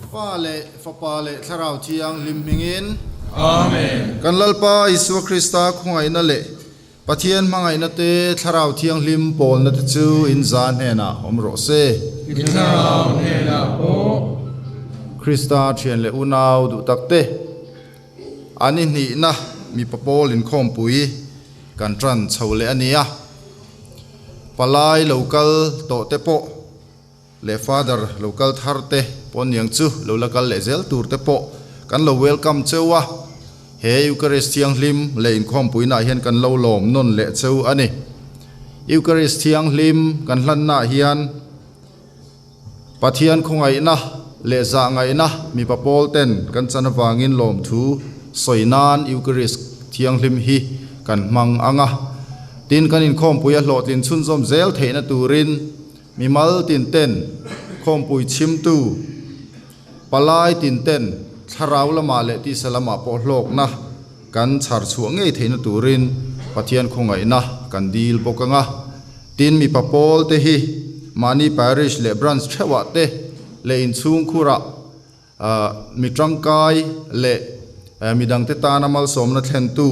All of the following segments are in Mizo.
Pa leh Fapa leh Thlarau Thianghlim hmingin. Amen. Kan Lalpa Isua Krista khawngaihna leh Pathian hmangaihna te, Thlarau Thianghlim pawlna te chu in za hnenah awm rawh se. I Thlarau hnenah pawh. Krista thian leh unau duh tak te, an i hnihna mipa pawl inkhawmpui kan tan chho leh a nia. Palai lo kal tawh te pawh leh Father lo kal thar te pawh aniang chu lo la kal leh zel tur te pawh kan lo welcome cheu a, he Eucharist thianghlim leh inkhawmpuinaah hian kan lo lawm nawn leh cheu a ni. Eucharist thianghlim kan hlannaah hian Pathian khawngaihna leh zahngaihna mipa pawl ten kan chan avangin lawmthu sawi nan Eucharist thianghlim hi kan hmang ang a, tin kan inkhawmpui a hlawhtlin chhunzawm zel theihna turin Mimal tin ten, khawmpui chhimtu, palai tin ten thlarau lamah leh tisa lamah pawh hlawkna kan chhar chhuah ngei theihna turin Pathian khawngaihna kan dil bawk ang a. Tin, mipa pawl te hi mahni parish leh branch theuhah te leh inchhungkhurah mi tangkai leh midangte tana malsawmna thlentu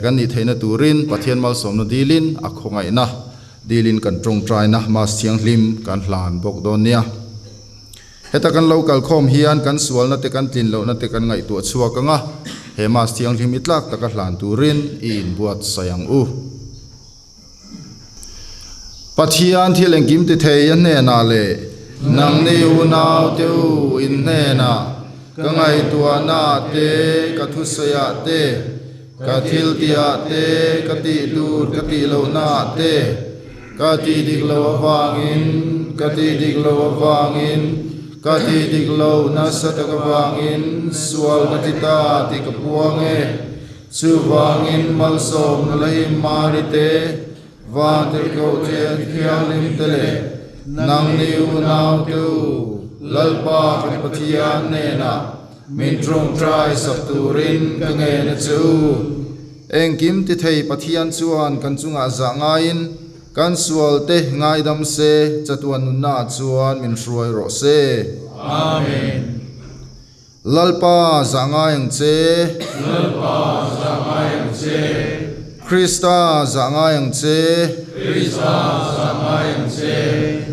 kan nih theihna turin Pathian malsawmna dilin a khawngaihna dilin kan tawngtaina Mass Thianghlim kan hlan bawk dawn nia. Heta kan lo kalkhawm hian kan sualna te kan tlin lohna te kan ngaihtuah chhuak ang a, he Mass Thianghlim i tlak taka hlan turin i inbuatsaih ang u. Pathian thil engkim ti thei a hnenah leh nangni unaute u in hnenah ka ngaihtuahnaah te, ka thusawiah te, ka thiltihah te, ka tih tur ka tih lohnaah te, ka tih dik loh avangin, ka tih dik loh avangin, ka tih dik loh nasa tak avangin sual ka ti ta tih ka puang e. Chuvangin malsawmna lei Mari te, Vantirhkoh Thian Thianghlim te leh nangni unaute u, Lalpa kan Pathian hnenah min tawngtai sak turin ka ngen a che u. Engkim tithei Pathian chuan kan chungah zah ngaiin kan sualte ngaidam se, chatuan nunnaah chuan min hruai rawh se. Amen. Lalpa zah ngai ang che. Lalpa zah ngai ang che. Krista zah ngai ang che. Krista zah ngai ang che.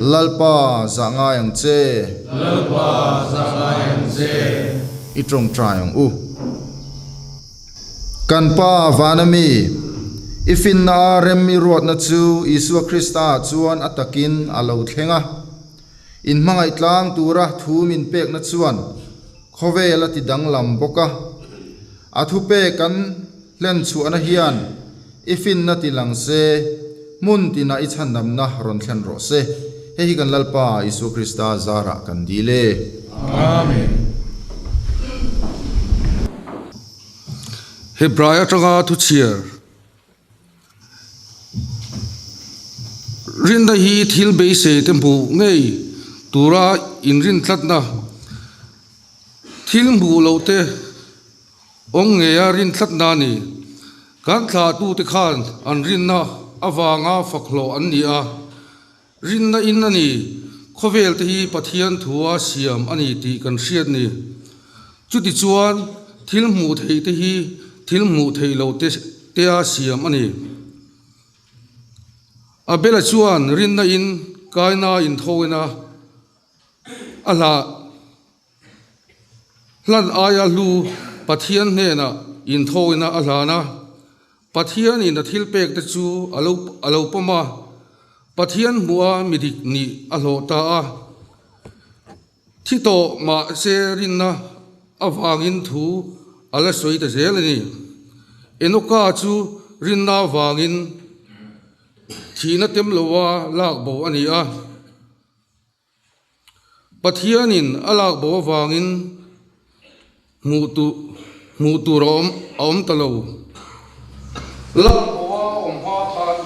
Lalpa zah ngai ang che. Lalpa zah ngai ang che. I tawngtai ang u. Kan Pa vana mi, i finna a rem i ruatna chu Isua Krista ah chuan a takin a lo thleng a. Inhmangaih tlang tura thu min pekna chuan khawvel a ti danglam bawk a. A thupek kan hlen chhuahna hian i finna ti lang se, hmun tinah i chhandamna rawn thlen rawh se. Hei hi kan Lalpa Isua Krista zarah kan dil e. Amen. Hebrai atanga thuchhiar. Rinna hi thil beisei te hmuh ngei tura inrin tlatna, thil hmuh loh te awm ngeia rin tlatna a ni. Kan thlahtute khan an rinna avanga fak hlawh an ni a, rinna in a ni. Khawvel te hi Pathian thua siam a ni tih kan hriat ni. Chutichuan, thil hmuh theih te hi thil hmuh theih loh te tea siam a ni. Abela chuan rinna in kaina inthawina a hlah hlan aia hlu Pathian hnenah inthawina a hlan a. Pathianin a thilpek te chu a lo a lo pawm a, Pathian hmuha mi dik nih a hlawh ta a. Thi tawh mahse rinna avangin thu a la sawi ta zel a ni. Enoka chu rinna avangin Thihna tem loa lak bo a ni a. Pathianin a lak bo avangin hmuh tu hmuh tur a awm a awm ta lo. Lak bo a awm hma khan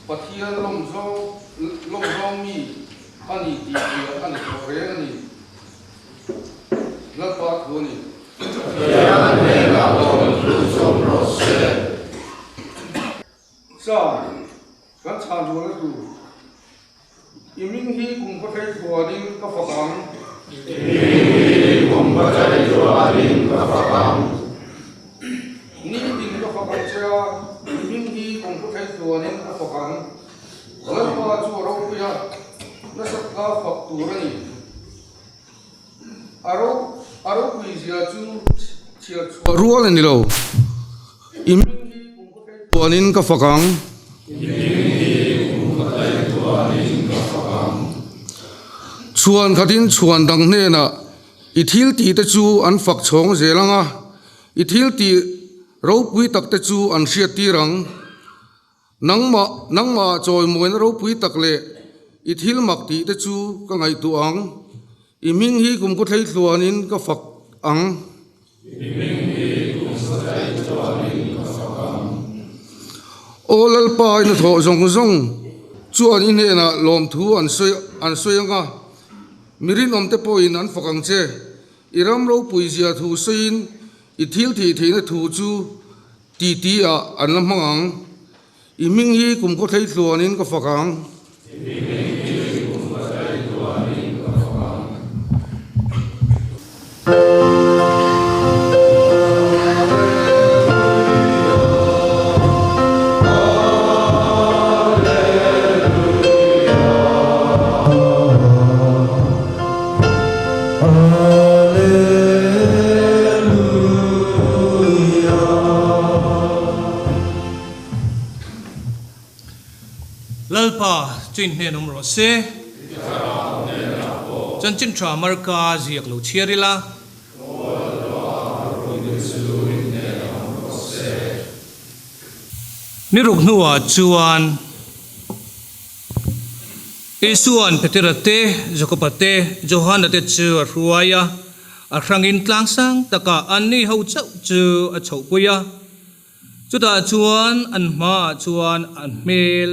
Pathian lawm zawng lawm zawng mi a ni tih hriat a ni tawh reng a ni. Lalpa thu a ni. Pathian hnenah lawm thu zawm rawh se. Chuan kan chhan rualna tur i ming hi kum khaw hlei chuanin ka fak ang. I ming hi kum khaw hlei chuanin ka fak ang. Nitin ka fak ang che a, i ming hi kum khaw hlei chuanin ka fak ang. Lalpa chu a ropui a, nasat ka fak tur a ni. A ro a ropui zia chu chhiar chhuah rual a ni lo. I hming hi kum khaw hlei tuanin ka fak ang. I hming hi kum khaw hlei tuanin ka fak ang. Chhuan khatin chhuan dang hnenah i thil tih te chu an fak chhawng zel ang a, i thil tih ropui tak te chu an hriat tir ang. Nangmah, nangmah chawimawina ropui tak leh i thil mak tih te chu ka ngaihtuah ang. I hming hi kum kawthlei tluanin ka fak ang. I hming hi kum kawthlei tluanin ka fak ang. Aw Lalpa, i hnathawh zawng zawng chuan i hnenah lawmthu an sawi an sawi ang a, mi rinawmte pawhin an fak ang che. I ram ropui zia thu sawiin i thil thih theihna thu chu Titi ah an la hmang ang. I hming hi kum khaw thlei tluanin ka fak ang. I hming hi kum khaw thlei tluanin ka fak ang. Lalpa chu in hnen awm rawh se. Chanchin tha Marka ziak lo chhiar ila. Ni ruk hnuah chuan. Isua'n Petera te, Jakoba te, Johana te chu a hruai a, a hrangin tlang sang takah anni ho chauh chu a chhohpui a. Chutah chuan an hmaah chuan a hmel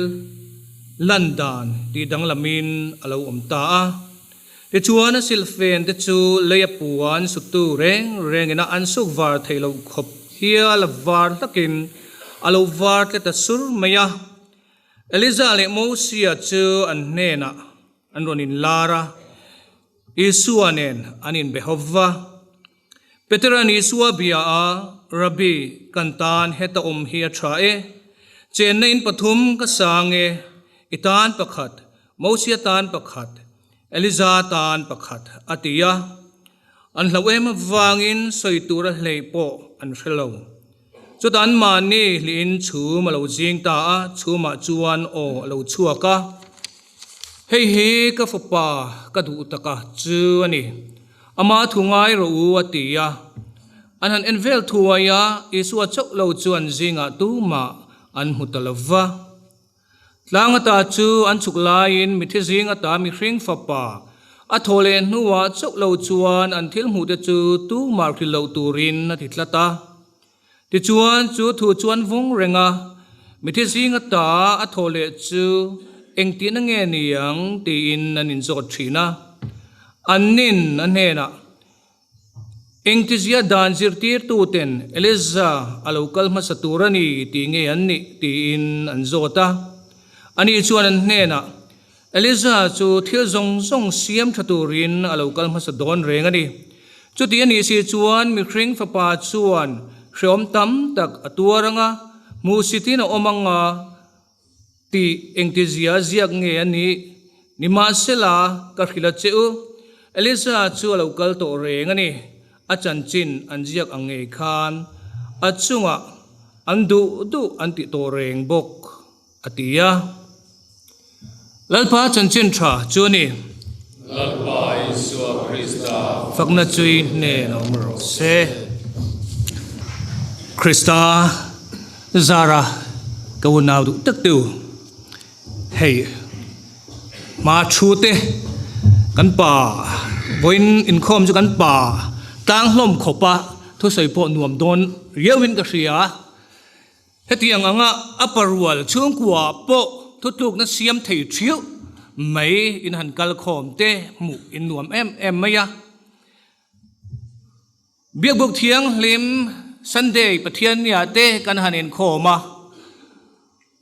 lan dan tih danglamin a lo awm ta a. Tichuan a silhfen te chu lei a puan suktu reng rengin a an suk var theih loh khawp hial a var hlakin a lo var tlet ta sur mai a. Eliza leh Mosia chu an hnenah an rawn inlar a, Isua nen an inbe hawp va. Petera'n Isua bia a, Rabbi, kan tan heta awm hi a tha e. Chenna in pathum ka sang e, i tan pakhat, Mosia tan pakhat, Eliza tan pakhat, a ti a. An hlauh em avangin sawi tura hlei pawh an hre lo. Chutah anmahni hlihin chhum a lo zing ta a, chhumah chuan aw a lo chhuak a, Hei hi ka fapa ka duh taka chu a ni, ama thu ngai rawh u a ti a. An han en vel thuai a, Isua chauh lo chuan zingah tumah an hmu ta lo va. Tlang ata chu an chhuk laiin mithi zing ata mihring fapa a thaw leh hnuah chauh lo chuan an thil hmuhte chu tumah hrilh loh turin a ti tlat a. Tichuan chu thu chuan vawng reng a, mithi zing ata a thaw leh chu engtihna nge ni ang tiin an inzawt thin a. Annin a hnenah Engtizia dan zirtirtuten Eliza a lo kal hmasa tur a ni tih nge an nih tiin an zawt a. Ani chuan an hnenah, Eliza chu thil zawng zawng siam tha turin a lo kal hmasa dawn reng a ni. Chuti a nih si chuan mihring fapa chuan hrehawm tam tak a tuar ang a, hmuhsitin a awm ang a, Tih engtizia ziak nge a nih? Nimahsela, ka hrilh a che u, Elisa chu a lo kal tawh reng a ni. A chanchin an ziak ang ngei khan a chungah an duh duh an ti tawh reng bawk, a ti a. Lalpa chanchin tha chu a ni. Lalpa Isua Krista fakna chui hnen awm rawh se. Krista zara ka unau duh tak tu. Hei hma thu te kan pa vawiin inkhawm chu kan pa tlang hlawm khawp a thusawi pawh nuam dawn riau in ka hria. Hetiang anga a parual chhungkua pawh thutlukna siam thei thiuh mai in han kal khawm te hmuh in nuam em em mai a. Biakbuk Thianghlim Sunday Pathiannia te kan han inkhawm a,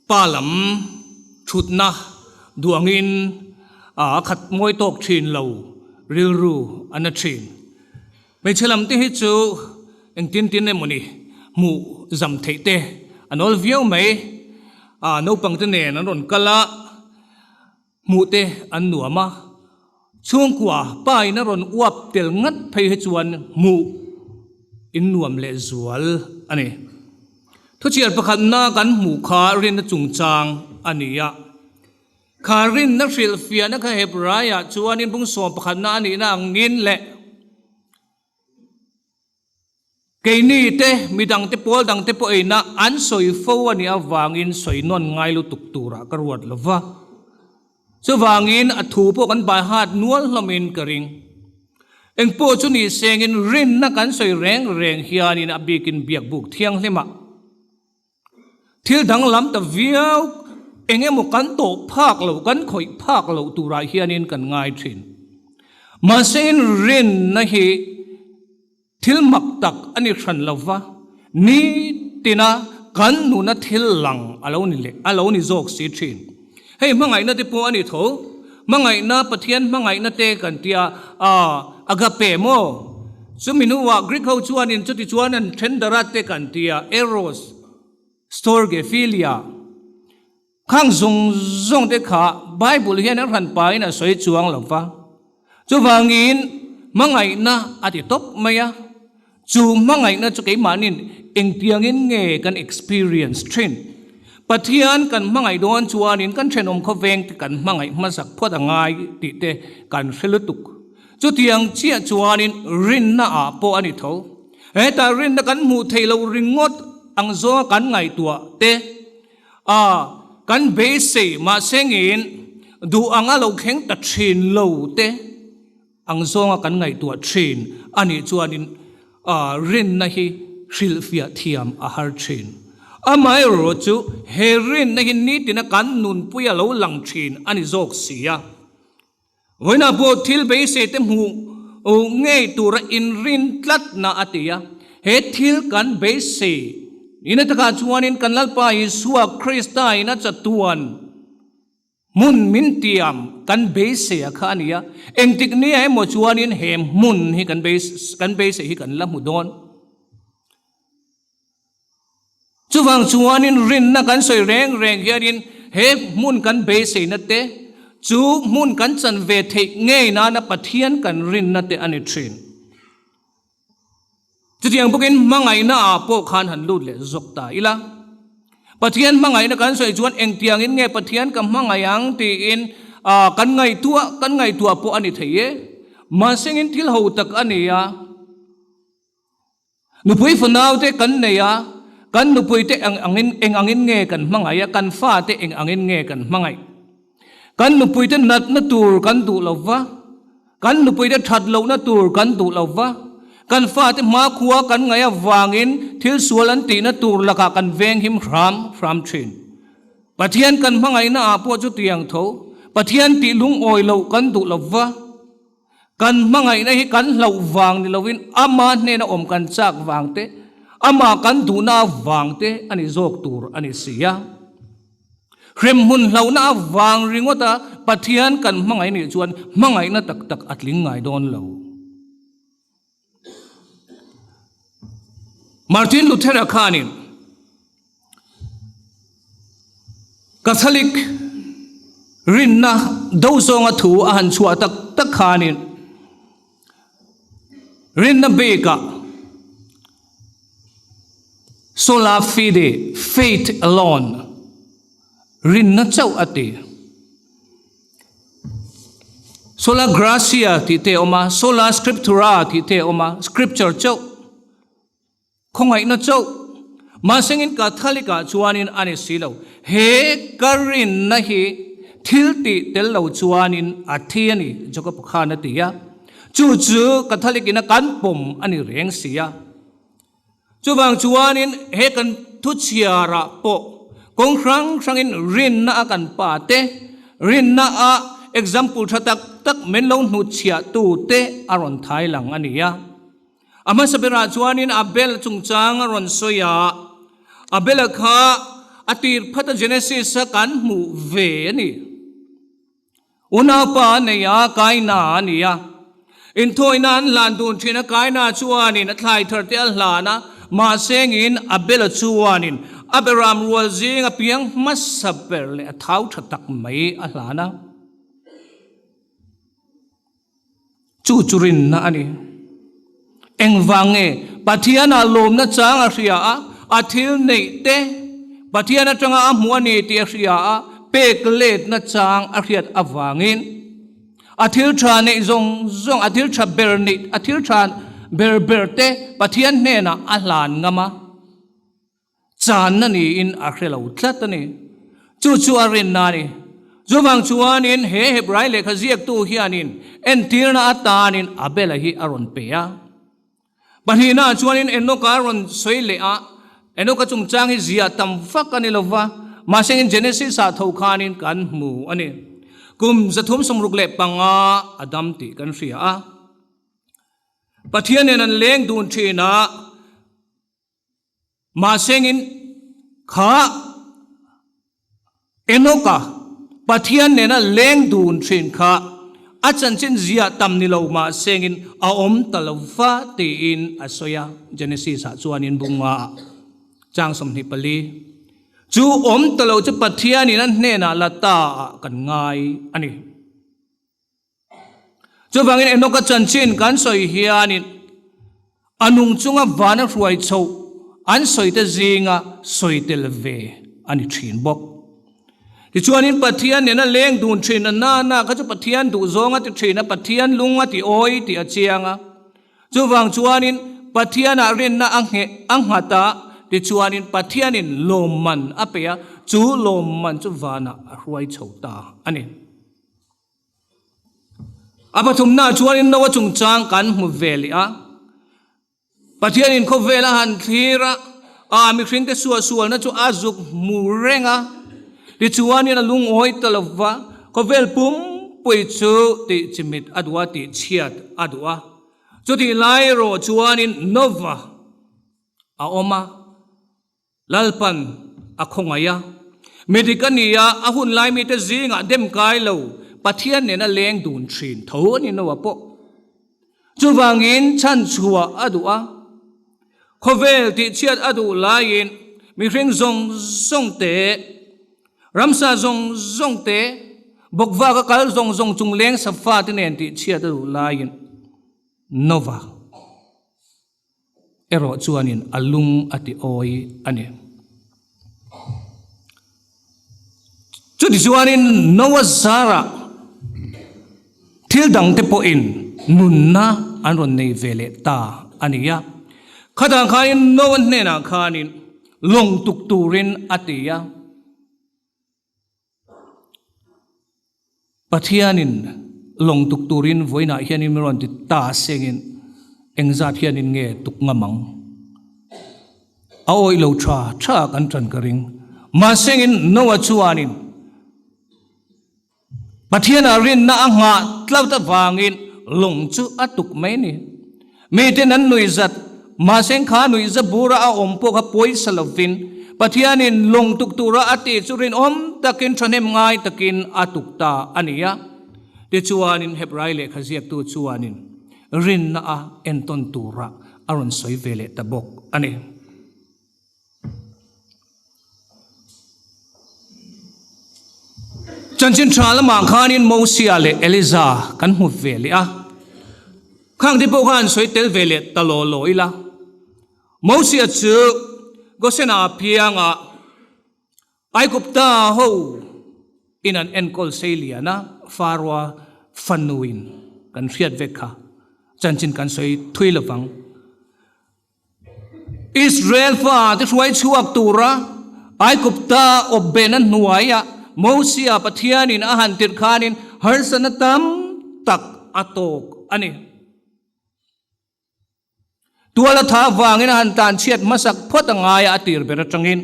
pa lam thutna duangin a khat mawi tawk thin lo rilru a na thin. Hmeichhe lam te hi chu engtin tin emawni hmuh zam theih te an awl viau mai. Naupang te nen an rawn kal a. Hmuh te an nuam a, chhungkua pa in a rawn uap tel ngat phei hi chuan hmuh in nuam leh zual a ni. Thuchhiar pakhatna kan hmuh kha rinna chungchang a ni a, kha rinna hrilhfiahna kha Hebraiah chuanin bungsawm pakhatna a nihna angin leh, Keini te, midang te, pawl dang te pawh eina an sawi fo a nih avangin sawi nawn ngai lutuk turah ka ruat lo va. Chuvangin a thu pawh kan bai hat nual hlawmin ka ring. Eng pawh chu ni sengin rinna kan sawi reng reng hianin a bikin biakbuk thianghlimah thil danglam ta viau eng emaw kan tawh phak loh, kan khawih phak loh turah hianin kan ngai thin. Mahse in rinna hi Thil mak tak a ni hran lo va, nitina kan nuna thil lang a lo ni leh a lo ni zawk si thin. Hei hmangaihna te pawh a ni tho, hmangaihna Pathian hmangaihna te kan tia a agape maw? Chumi hnuah Greek ho chuanin chuti chuan an then darh a te kan tia eros, storge, philia. Khang zawng zawng te kha Bible hian a hran pahin a sawi chuang lo va. Chuvangin hmangaihna a ti tawp mai a, chu hmangaihna chu keimahnin engtiangin nge kan experience thin? Pathian kan hmangaih dawn chuanin kan thenawm khawveng te kan hmangaih hmasak phawt a ngai tih te kan hre lutuk. Chutiang chiah chuanin rinna ah pawh a ni tho. Hetah rinna kan hmuh theih loh ringawt ang zawnga kan ngaihtuah te, A, kan beisei mahsengin duh anga lo thleng ta thin lo te ang zawnga kan ngaihtuah thin a nih chuanin a rinna hi hrilhfiah thiam a har thin. Amaherawh chu he rinna hi nitina kan nunpui a lo lang thin a ni zawk si a. Vawiinah pawh thil beisei te hmuh ngei tura inrin tlatna a ti a, he thil kan beisei nihna takah chuanin kan Lalpa Isua Krista in a chatuan hmun min tiam kan beisei a kha a ni a, engtik nia emaw chuanin he hmun hi kan beisei hi kan la hmu dawn. Chuvang chuanin rinna kan sawi reng reng hianin he hmun kan beiseina te chu hmun kan chan ve theih ngei nana Pathian kan rinna te a ni thin. Chutiang bawkin hmangaihna ah pawh khan han lut leh zawk ta ila. Pathian hmangaihna kan sawi chuan engtiangin nge Pathian ka hmangaih ang tiin kan ngaihtuah kan ngaihtuah pawh a ni thei e. Mahsengin thil ho tak a ni a. Nupui fanaute kan nei a, kan nupuite eng angin eng angin nge kan hmangaih a, kan fate eng angin nge kan hmangaih. Kan nupuite natna tur kan duh lo va, kan nupuite that lohna tur kan duh lo va, kan fate hmakhua kan ngaih avangin thil sual an tihna tur lakah kan venghim hram hram thin. Pathian kan hmangaihna ah pawh chutiang tho, Pathian tih lungawi loh kan duh lo va, Kan hmangaihna hi kan hlauh vang ni loin ama hnena awm kan chak vang te, amah kan duhna avang te a ni zawk tur a ni si a. Hremhmun hlauhna avang ringawta Pathian kan hmangaih nih chuan hmangaihna tak tak a tling ngai dawn lo. Martin Luther-a khanin Catholic rinna do zawnga thu a han chhuah tak tak khanin rinna bikah sola fide, faith alone, rinna chauh a ti. Sola gratia tih te a awm a, sola scriptura tih te a awm a, scripture chauh. Khawngaihna chauh. Mahsengin Catholic ah chuanin a ni si lo. He ka rinna hi Thil tih tel lo chuanin a thi a ni, Jakob khan a ti a. Chu chu Catholic ina kan pawm a ni reng si a. Chuvang chuanin he kan thuchhiarah pawh kawng hrang hrangin rinna a kan pa te, rinna a example tha tak tak min lo hnutchhiahtu te a rawn thai lang a ni a. A hmasa berah chuanin Abel chungchang a rawn sawi a, Abel-a kha a tir phat a Genesis a kan hmuh ve a ni. Unaupa a nei a, Kaina a ni a. Inthawina an hlan dun thin a, Kaina chuanin a thlai thar te a hlan a, mahsengin Abel-a chuanin a beram rual zing a piang hmasa ber leh a thau tha tak mai a hlan a. Chu chu rinna a ni. Engvang nge Pathianah lawmna chang a hria a, a thil neih te Pathian atanga a hmu a ni tih a hria a, pek letna chang a hriat avangin a thil tha neih zawng zawng, a thil tha ber neih, a thil tha ber ber te Pathian hnenah a hlan ngam a. Channa niin a hre lo tlat a ni. Chu chu a rinna a ni. Chuvang chuanin he Hebrai lehkha ziaktu hianin entirna atanin Abela hi a rawn pe a. Pahnihnaah chuanin Enoka a rawn sawi leh a, Enoka chungchang hi ziah tam vak a ni lo va, mahse in Genesis-ah tho khanin kan hmu a ni. Kum 365 a dam tih kan hria a. Pathian nen an leng dun thin a. Mahsengin kha Enoka Pathian nena leng dun thin kha a chanchin ziah tam ni lo mahsengin a awm ta lo va tiin a sawi a, Genesis ah chuanin bunga ah chang 24. Chu awm ta lo chu Pathianin a hnenah la ta ah kan ngai a ni. Chuvangin Enoka chanchin kan sawi hianin a nung chunga vana hruai chhoh an sawite zinga sawi tel ve a ni thin bawk. Tichuanin Pathian nena leng dun thin a na na kha chu Pathian duhzawng a ti thin a, Pathian lung a ti awi tih a chiang a. Chuvang chuanin Pathianah rinna a ngheh a nghat a, tichuanin Pathianin lawmman a pe a, chu lawmman chu vanah a hruai chho ta a ni. A pathumnaah chuanin Noa chungchang kan hmu ve leh a. Pathianin khawvel a han thlir a, a mihringte suahsualna chu a zuk hmu reng a. Tichuanin a lungawi ta lo va, khawvel pumpui chu tih chimit a duh a, tih chhiat a duh a. Chutih lai erawh chuanin Nova a awm a. Lalpan a khawngaih a. Mi dik a ni a, a hun lai mite zingah dem kai lo, Pathian nena leng dun thin tho a ni Noah pawh. Chuvangin chhanchhuah a duh a, khawvel tihchhiat a duh laiin mihring zawng zawng te, ramsa zawng zawng te, bawkvak a kal zawng zawng chung leng safa te nen tihchhiat a duh laiin Noah erawh chuanin a lung a ti awi a ni. Chuti chuanin Noah zarah thil dangte pawhin nunna an rawn nei ve leh ta a ni a. Khatah khanin Noah hnenah khanin lawng tuk turin a ti a. Pathianin lawng tuk turin vawiinah hianin min rawn ti ta sengin engzat hianin nge tuk ngam ang? A awih lo tha tha kan tan ka ring. Mahsengin Noah chuanin Pathianah rinna a nghah tlat avangin lawng chu a tuk mai a ni. Miten an nuihzat, mahse kha nuihza bura a awm pawh kha pawisa lovin Pathianin lawng tuk tura a tih chu rinawm takin thahnem ngai takin a tuk ta a ni a. Tichuanin Hebrai lehkha ziaktu chuanin rinna a entawn tura a rawn sawi ve leh ta bawk a ni. Chanchin tha lamah khanin Mosia leh Eliza kan hmu ve leh a. Khang te pawh khan sawi tel ve leh ta law law ila. Mosia chu Gosena pianga Aigupta ho in an enkawl sei lian a, Faroa fanuin kan hriat vek kha. Chanchin kan sawi thui lovang. Israel fate hruai chhuak tura Aigupta awp behna hnuaia Mosia Pathianin a han tirh khanin harsatna tam tak a tawk a ni. Tuala tha avangin a han tlanchhiat hmasak phawt a ngai a, a tir ber atangin.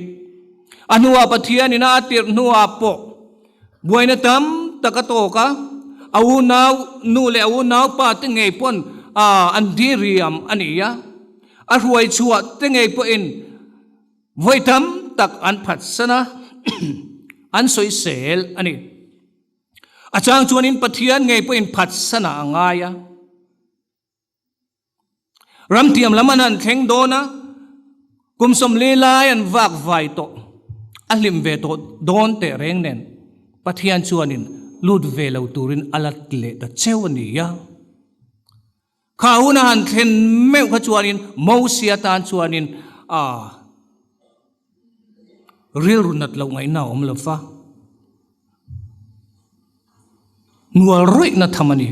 A hnuah Pathianin a a tirh hnuah pawh buaina tam tak a tawk a, a unau nu leh a unau pa te ngei pawn an diriam a ni a, a hruai chhuah te ngei pawhin vawi tam tak an phatsan a, an sawisel a ni. A chang chuanin Pathian ngei pawhin phatsanah a ngai a. Ramtiam lam an han thleng dawn a, kum 40 lai an vak vai tawh, a hlim ve tawh dawn teh reng nen Pathian chuanin lut ve lo turin a la leh ta cheu a ni a. Kha hun a han thlen meuh kha chuanin Mosia tan chuanin a rilru nat loh ngaihna a awm lo va. Nual ruihna tham a ni.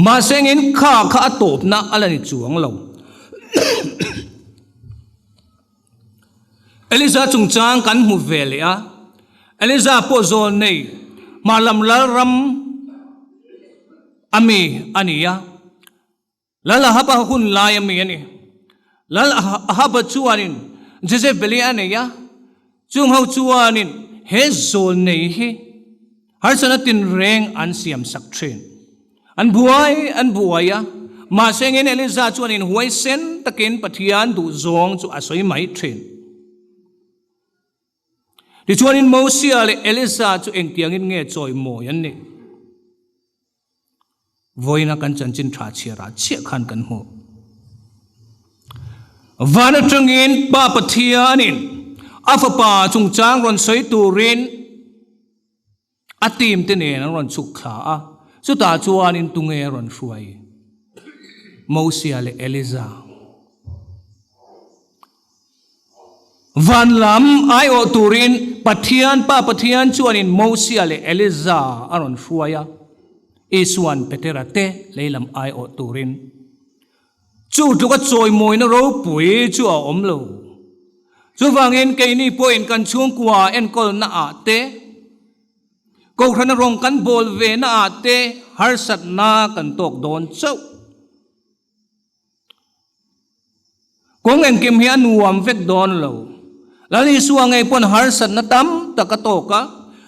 Mahse engin kha kha a tawpna a la ni chuang lo. Eliza chungchang kan hmu ve leh a, Eliza pawh zawl nei hmar lam lalram a mi a ni a. Lal Ahaba hun lai a mi a ni. Lal Ahaba chuanin Jezebeli a nei a, chung ho chuanin he zawl nei hi harsatna tinreng an siam sak thin. An buai an buai a, mahse engin Eliza chuanin huaisen takin Pathian duhzawng chu a sawi mai thin. Tichuanin Mosia leh Eliza chu engtiangin nge chawimawi an nih? Vawiina kan chanchin tha chhiarah chiah khan kan hmu. Van atangin Pa Pathianin a fapa chungchang rawn sawi turin a team te nen an rawn chhuk thla a, chutah chuanin tunge a rawn hruai? Mosia leh Eliza. Van lam aiawh turin Pathian, Pa Pathian chuanin Mosia leh Eliza a rawn hruai a, Isua'n Petera te lei lam aiawh turin. Chu tluka chawimawina ropui chu a awm lo. Chuvangin keini pawhin kan chhungkua enkawlna ah te, Kohhrana rawng kan bawl ve na ah te harsatna kan tawk dawn chauh. Kawng engkim hi a nuam vek dawn lo. Lal Isua ngei pawn harsatna tam tak a tawk a,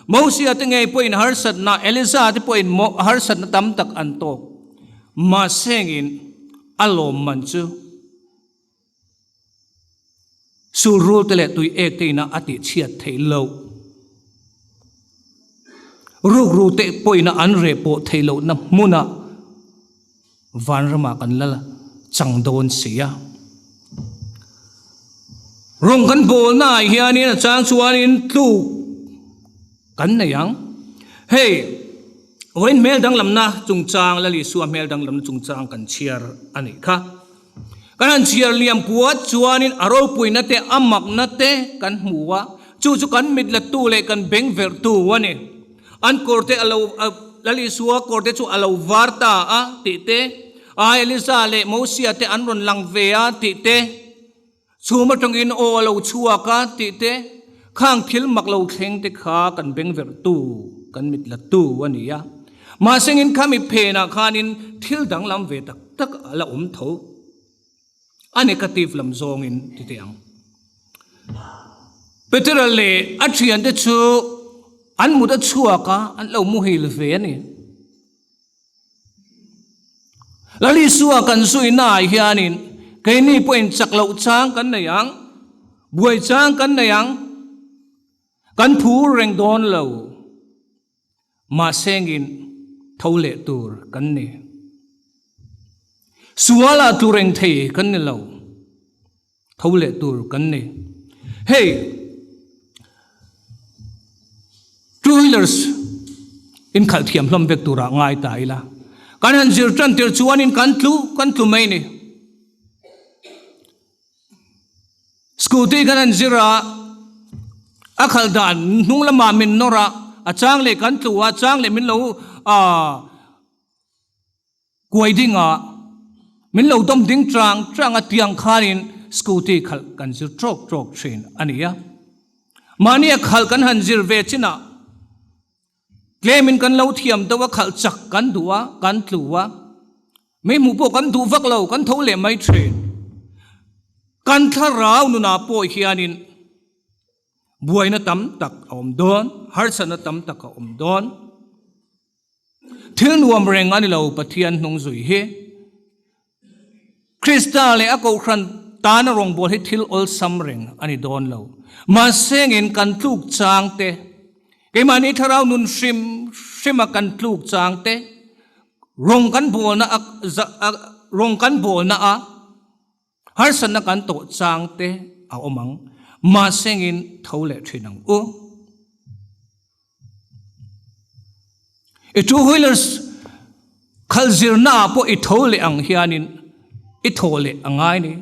Mosia te ngei pawhin harsatna, Elisa te pawhin harsatna tam tak an tawk. Mahsengin a lawmman chu sulrul te leh tui ek te ina a tihchhiat theih loh. Rukru te pawhin an reh pawh theih lohna hmunah Vanramah kan la chang dawn si a. Rawng kan bawlnaah hianin a chang chuanin tluk kan nei ang. Hei, vawiin hmel danglamna chungchang, Lal Isua hmel danglamna chungchang kan chhiar a nih kha. Kan han chhiar liam puat chuanin a ropuina te, a makna te kan hmu a, chu chu kan mit latu leh kan beng verhtu a ni. An kawr te a lo, Lal Isua kawr te chu a lo var ta a tih te, a Elisa leh Mosia te an rawn lang ve a tih te, chhum atangin aw a lo chhuak a tih te, khang thil mak lo thleng te kha kan beng verhtu, kan mit latu a ni a. Mahsengin khami phenah khanin thil danglam ve tak tak a la awm tho. A negative lam zawngin ti teh ang. Petera leh a thiante chu an mut a chhuak a, an lo muhil ve a ni. Lal Isua kan zuina ah hianin keini pawhin chak loh chang kan nei ang, buai chang kan nei ang, kan phur reng dawn lo. Mahsengin tho leh tur kan ni. Sualah tlu reng thei kan ni lo. Tho leh tur kan ni. Hei, two wheelers in khalh thiam hlawm vek turah ngai ta ila. Kan han zir tan tir chuanin kan tlu kan tlu mai ni. Scooty kan han zir a, a khalh dan hnung lamah min nawr a, a chang leh kan tlu a, chang leh min lo kuai ding a, min lo dawm ding chang chang a tiang khanin scooty khalh kan zir trawk trawk thin a ni a. Mahnia khalh kan han zir ve chinah tlemin kan lo thiam deuh a, khalh chak kan duh a, kan tlu a, mei hmuh pawh kan duh vak lo, kan tho leh mai thin. Kan thlarau nunah pawh hianin buaina tam tak a awm dawn, harsatna tam tak a awm dawn. Thil nuam reng a ni lo Pathian hnung zui hi. Krista leh a kohhran tana rawngbâwl hi thil awlsam reng a ni dawn lo. Mahsengin kan tluk chang te, keimahni thlarau nun hrim hrima kan tluk chang te, rawng kan bawlna a rawng kan bawlna a harsatna kan tawh chang te a awm ang. Mahsengin tho leh thin ang u. I two wheelers khalh zirna ah pawh i tho leh ang hianin i thaw leh a ngai ni.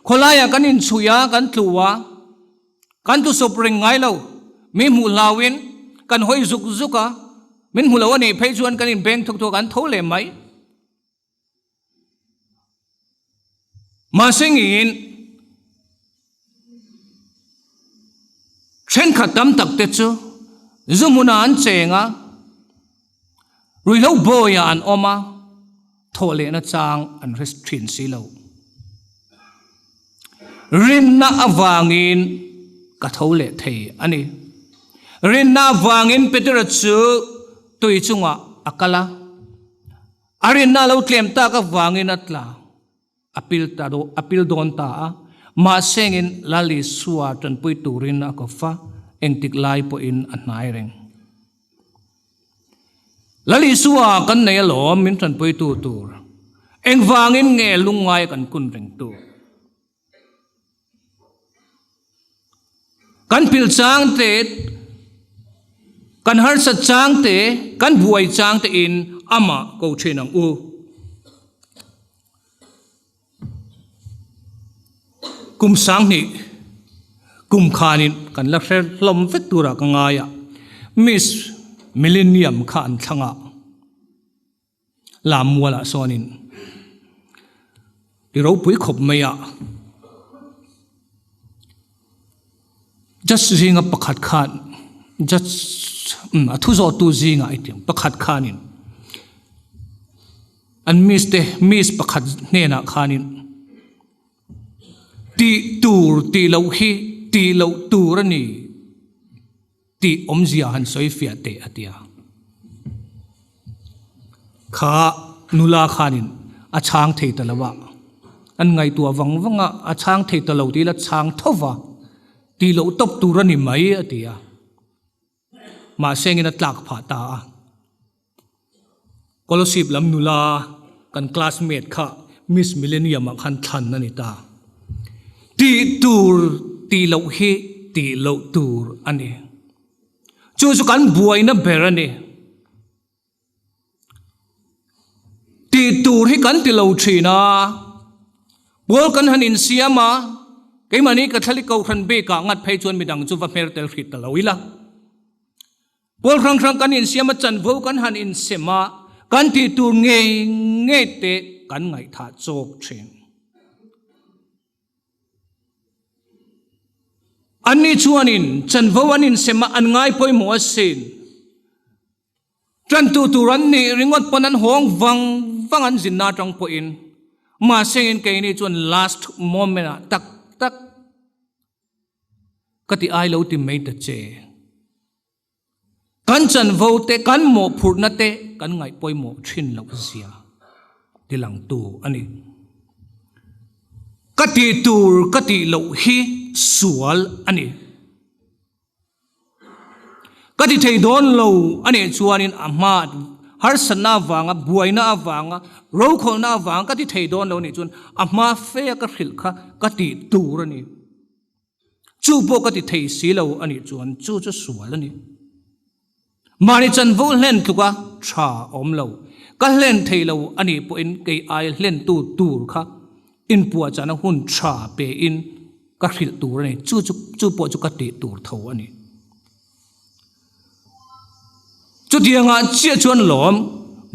Khawlaiah kan inchhuih a, kan tlu a, kan tusawp reng ngai lo. Mi hmuh hlauin kan hawi zuk zuk a, min hmu lo a nih phei chuan kan inbeng thuk thuk a, kan tho leh mai. Mahse ngeiin thenkhat tam tak te chu zu hmunah an cheng a, ruihhlo bawiah an awm a, thawh lehna chang an hre thin si lo. Rinna avangin ka tho leh thei a ni. Rinna avangin Petera chu tui chungah a kal a. A rinna a lo tlem tak avangin a tla a pil ta a pil dawn ta a, mahsengin Lal Isua tanpui turin a ko fa, engtik lai pawhin a hnai reng. Lal Isua kan nei alawm min tanpuitu tur, engvangin nge lungngai kan kun reng tur? Kan pil chang te, kan harsat chang te, kan buai chang te in amah ko thin ang u. Kum sanghnih kum khanin kan la hre hlawm vek turah ka ngai a, Miss Millennium kha an thlang a. Lam mualah sawnin i ropui khawp mai a, judge zinga pakhat khan judge umm a thu zawhtu zingah i tih pakhat khanin an miss te miss pakhat hnenah khanin tih tur tih loh hi tih loh tur a ni. Tih awmzia han sawi fiah teh a ti a. Kha nula khanin a chhang thei ta lo a, an ngaihtuah vang vang a, a chhang thei ta lo tih ila chhang tho va, tih loh tawp tur a ni mai a ti a. Mahse engin a tlak phah ta a. Scholarship lam nula kan classmate kha Miss Millennium ah khan thlan a ni ta. Tih tur tih loh hi tih loh tur a ni. Chu chu kan buaina ber a ni. Tih tur hi kan ti lo thin a, pawl kan han insiam a, keimahni Catholic Kohhran bikah ngat phei chuan midang chu va hmer tel hrih ta lo ila. Pawl hrang hrang kan insiam a, chanvo kan han insem a, kan tih tur ngei ngei te kan ngaihthah chawk thin. Anni chuanin chanvo an insem a, an ngai pawimawh asin. Tantu tur an nih ringawt pawn an hawng vang vang an zinna atang pawhin. Mahse in keini chuan last moment ah tak tak Ka ti ai lo ti mai ta che. Kan chanvo te, kan mawhphurhna te kan ngaih pawimawh thin loh zia ti langtu a ni. Ka tih tur ka tih loh hi sual a ni. Ka ti thei dawn lo a nih chuanin a hma harsatna avanga, buaina avanga, rokhawlhna avanga ka ti thei dawn lo a nih chuan a hma fe a ka hrilh kha ka tih tur a ni. Chu pawh ka ti thei si lo a nih chuan chu chu sual a ni. Mahni chanvo hlen tluka tha awm lo, ka hlen thei lo a nih pawhin kei ai hlentu tur kha inpuahchahna hun tha pein ka hrilh tur a ni, chu chu chu pawh chu ka tih tur tho a ni. Chutiangah chiah chuan lawm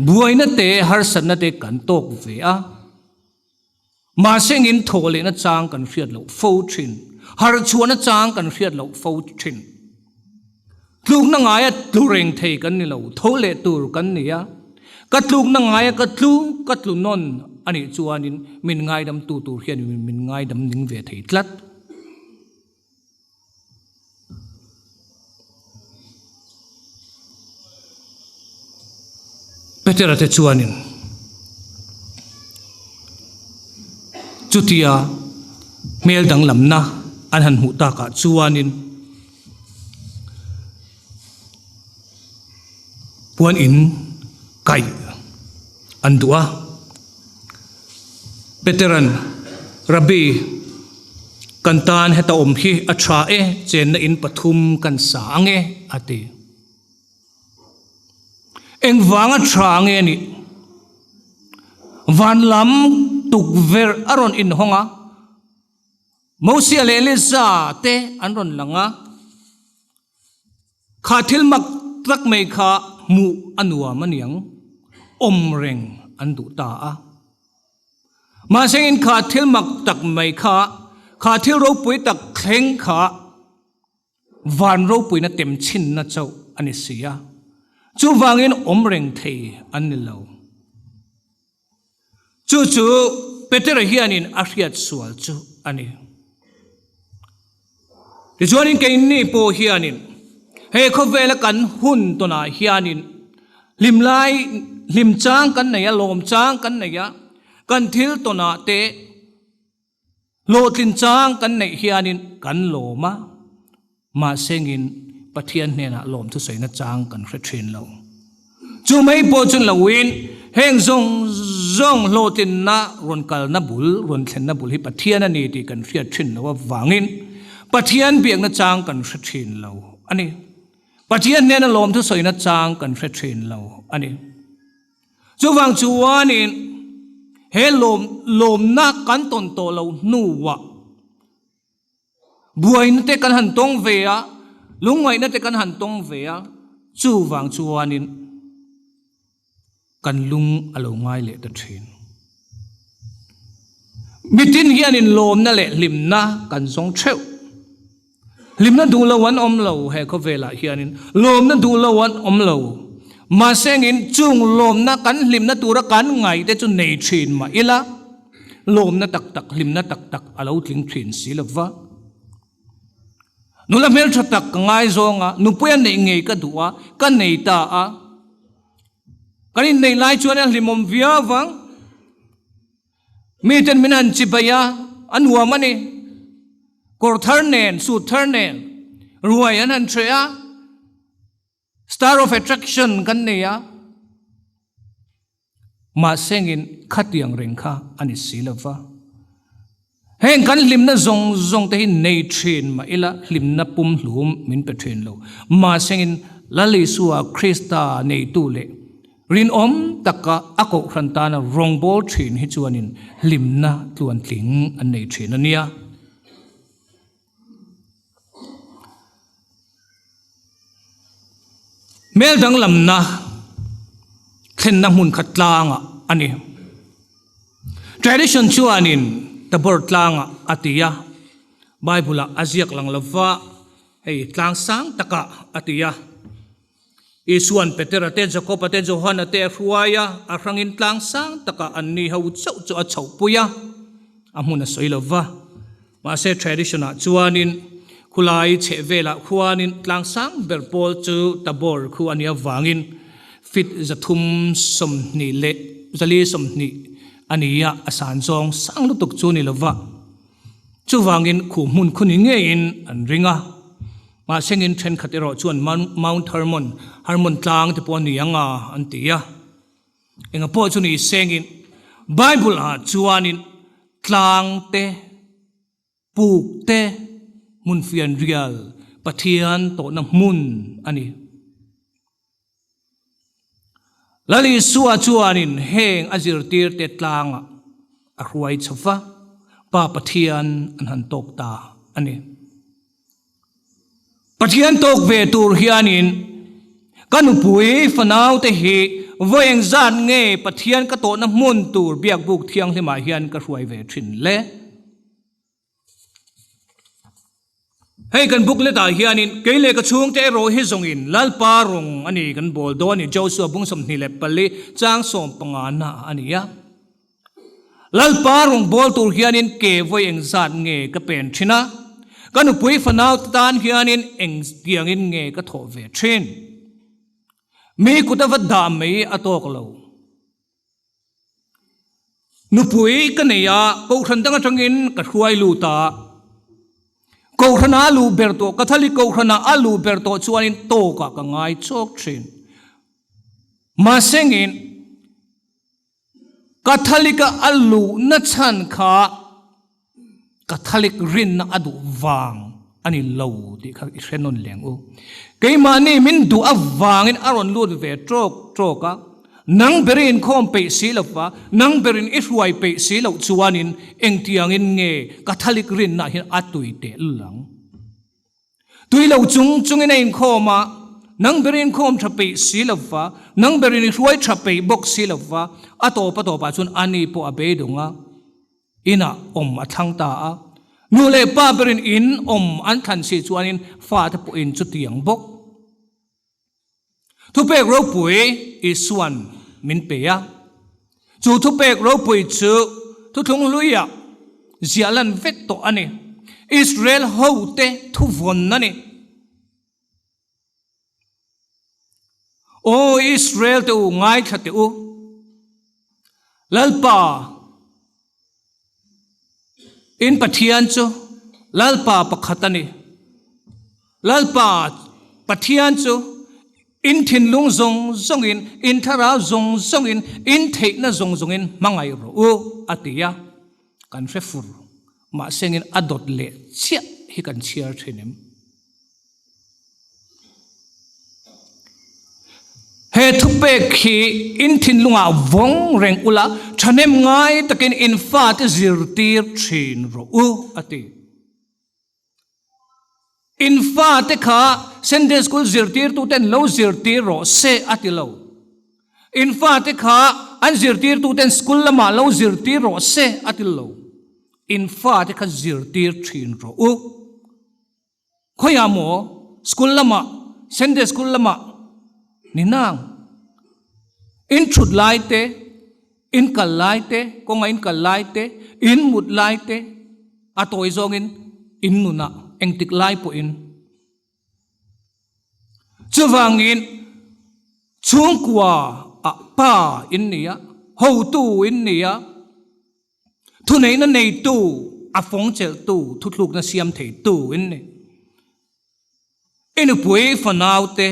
buaina te harsatna te kan tawk ve a, mahse engin thawh lehna chang kan hriat loh fo thin, harhchhuahna chang kan hriat loh fo thin. Tlukna ngaia tlu reng thei kan ni lo, tho leh tur kan ni a. Ka tlukna ngaia ka tlu, ka tlu nawn a nih chuanin min ngaidamtu tur hian min ngaidam ning ve thei tlat. Petera te chuanin chutia hmel danglamna an han hmuh takah chuanin puan in kaih an duh a. Petera'n, Rabbi, kan tan heta awm hi a tha e, chenna in pathum kan sa ang e, a ti. Engvanga tha nge a nih? Van lam tukverh a rawn inhawng a, Mosia leh Elija te an rawn lang a, kha thil mak tak mai kha hmuh a nuam a niang, awm reng an duh ta a. Mahse in kha thil mak tak mai kha, kha thil ropui tak thleng kha van ropuina tem chhinna chauh a ni si a, chuvangin awm reng thei an ni lo. Chu chu Petera hianin a hriat sual chu a ni. Tichuanin keini pawh hianin he khawvela kan hun tawnah hianin hlim lai hlim chang kan nei a, lawm chang kan nei a, kan thil tawnah te hlawhtlin chang kan neih hianin kan lawm a, Mahsengin Pathian hnenah lawmthusawina chang kan hre thin lo. Chu mai pawh chu loin heng zawng zawng hlawhtlinna rawn kalna bul, rawn thlenna bul hi Pathian a ni tih kan hriat thin lo avangin Pathian biakna chang kan hre thin lo a ni. Pathian hnena lawmthusawina chang kan hre thin lo a ni. Chuvang chuanin he lawm lawmna kan tawn tawh loh hnuah Buaina te kan han tawng ve a, lungngaihna te kan han tawng ve a, chuvang chuanin kan lung a lo ngai leh ta thin. Mitin hianin lawmna leh hlimna kan zawng theuh. Hlimna duh lo an awm lo he khawvelah hianin lawmna duh lo an awm lo. Mahse engin chung lawmna kan hlimna tura kan ngaihte chu nei thin mah ila, Lawmna tak tak, hlimna tak tak a lo tling thin si lo va. Nula hmeltha tak ka ngaizawng a, nupui a neih ngei ka duh a, ka nei ta a. Kan inneih lai chuan a hlimawm viau vang. Miten min han chibai a, a nuam a ni. Kawr thar nen, suit thar nen, ruai an han hreh a. Star of attraction kan nei a, mahsengin khatiang reng kha a ni si lo va. Heng kan hlimna zawng zawng te hi nei thin mah ila hlimna pumhlum min pe thin lo. Mahsengin Lal Isua Krista neitu leh rinawm taka a kohhran tana rawngbâwl thin hi chuanin hlimna tluantling an nei thin a nia. Hmel danglamna thlenna hmun khat tlangah a ni. Tradition chuanin Tabor tlangah a ti a, Bible-ah a ziak lang lova hei tlang sang takah a ti a. Isua'n Petera te, Jakoba te, Johana te a hruai a, a hrangin tlang sang takah anni ho chauh chu a chhohpui a, a hmun a sawi lo va. Mahse tradition-ah chuanin khulai chheh velah khuanin tlang sang ber pawl chu Tabor khu a nih avangin feet 320 leh 420 a ni a, a san zawng sang lutuk chu ni lo va. Chuvangin khu hmun khu ni ngeiin an ring a. Mahsengin thenkhat erawh chuan Mount Hermon, Hermon tlang te pawh a ni ang a, an ti a. Enga pawh chu ni sengin Bible ah chuanin tlang te, puk te, hmun fianrial, Pathian tawhna hmun a ni. Lal Isua chuanin heng a zirtirte tlangah a hruai chho va, Pa Pathian an han tawk ta a ni. Pathian tawk ve tur hianin ka nupui fanaute hi vawi engzat nge Pathian ka tawhna hmun tur biakbuk thianghlimah hian ka hruai ve thin le? Hei kan booklet ah hianin kei leh ka chhungte erawh hi zawngin Lalpa rawng a ni kan bawl dawn a ni, Joshua bung 24 chang 15 na a ni a. Lalpa rawng bawl tur hianin ke vawi engzat nge ka pen thin a, ka nupui fanau te tan hianin eng tiangin nge ka thawh ve thin. Mi kut a va dah mai a tawk lo. Nupui ka nei a, Kohhran dang atangin ka hruai lut a. Kohhrana a luh ber tawh, Catholic Kohhrana a luh ber tawh chuanin tawkah ka ngai chawk thin. Mahsengin Catholic-a a luhna chhan kha Catholic rinna a duh vang a ni lo tih kha i hre nawn leng u. Keimahni min duh avangin a rawn lut ve tawk tawk a, nang berin inkhawm peih si lo va, nang berin i hruai peih si loh chuanin engtiangin nge Catholic rinna hian a tui teh lul ang? Tui lo chung chungin a inkhawm a, nang berin inkhawm tha peih si lo va, nang berin i hruai tha peih bawk si lo va, a tawp a tawpah chuan ani pawh a beidawng a. Inah awm a thlang ta a, nu leh pa berin in awm an thlan si chuanin fate pawhin chutiang bawk. Thupek ropui Isuan min pe a, chu thupek ropui chu thuthlung hluiah ziah lan vek tawh a ni. Israel hote thuvawn a ni. Aw Israel te u, ngaithla teh u. Lalpa, in Pathian chu Lalpa pakhat a ni. Lalpa Pathian chu in thinlung zawng zawngin, in thlarau zawng zawngin, in theihna zawng zawngin hmangaih rawh u, a ti a. Kan hre fur, mahsengin a dawt leh chiah hi kan chhiar thin em? He thupek hi in thinlungah vawng reng ula, thahnem ngai takin in fate zirtir thin rawh u, a ti. In fate kha Sunday School zirtirtuten lo zirtir rawh se, a ti lo. In fate kha an zirtirtuten school lamah lo zirtir rawh se, a ti lo. In fate kha zirtir thin rawh u. Khawiah maw school lamah Sunday school lamah ni nang in thut lai te in kal lai te kawnga in kal lai te in mut lai te a tawi zawngin in nunah engtik lai pawhin chuvangin chhungkua ah pa in ni a hotu in ni a. Thuneihna neitu, a fawng chelhtu, thuthlukna siam theitu in ni. I nupui fanaute